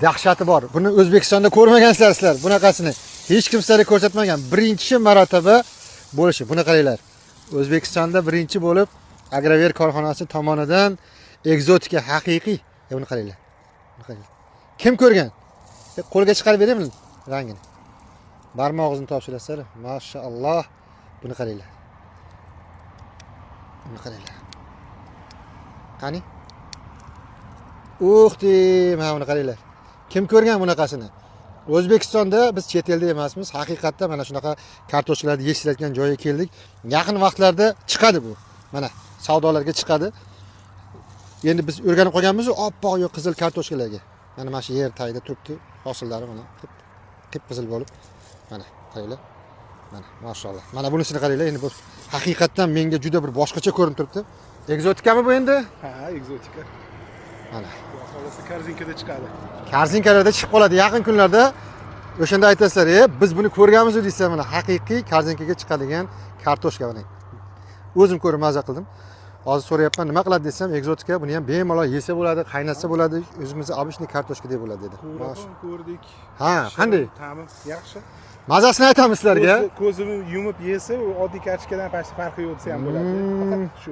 Dahshati bor. Buni O'zbekistonda ko'rmagansizlar sizlar bunaqasini. Hech kim sizlarga ko'rsatmagan. Birinchi marotaba bo'lishi. Buni qaranglar. O'zbekistonda birinchi bo'lib Agrover korxonasi tomonidan ekzotika haqiqiy. Buni qaranglar. Buni qaranglar. Kim ko'rgan? Qo'lga chiqarib beraymi rangini? Barmog'ingizni topshirasizlar. Mashalloh. Buni qaranglar. Buni qaranglar. Qani? Uxti, mana buni qaranglar. Kim ko'rgan bunaqasini? O'zbekistonda, biz chet elda emasmiz. Haqiqatda mana shunaqa kartoshkalarni yetishtiradigan joyga keldik. Yaqin vaqtlarda chiqadi bu. Mana savdolarga chiqadi. Endi biz o'rganib qolganmiz oppoq yo qizil kartoshkalarga. Mana shu yer tagida turibdi hosillari, mana qip qizil bo'lib. Mana qaranglar. Mana mashalloh. Mana bunisini qaranglar. Endi bu haqiqatdan menga juda bir boshqacha ko'rinib turibdi. Ekzotikami bu endi? Ha, ekzotika. Mana. Xudo xohlasa, korzinkada chiqadi. Korzinkalarda chiqib qoladi yaqin kunlarda. O'shanda aytasizlar, biz buni ko'rganmiz deysizlar. Mana haqiqiy korzinkaga chiqadigan kartoshka mana. O'zim ko'rib maza qildim. Hozir so'rayapman, nima qiladi desam, ekzotika, buni ham bemalol yesa bo'ladi, qaynatsa bo'ladi, o'zimizni обычный kartoshka deb bo'ladi dedi. Quvurib ham ko'rdik. Ha, qanday? Ta'mi yaxshi. Mazasini aytamiz sizlarga. Ko'zini yumib yesa, u oddiy kartoshkadan почти farqi yo'q desa ham bo'ladi. Faqat shu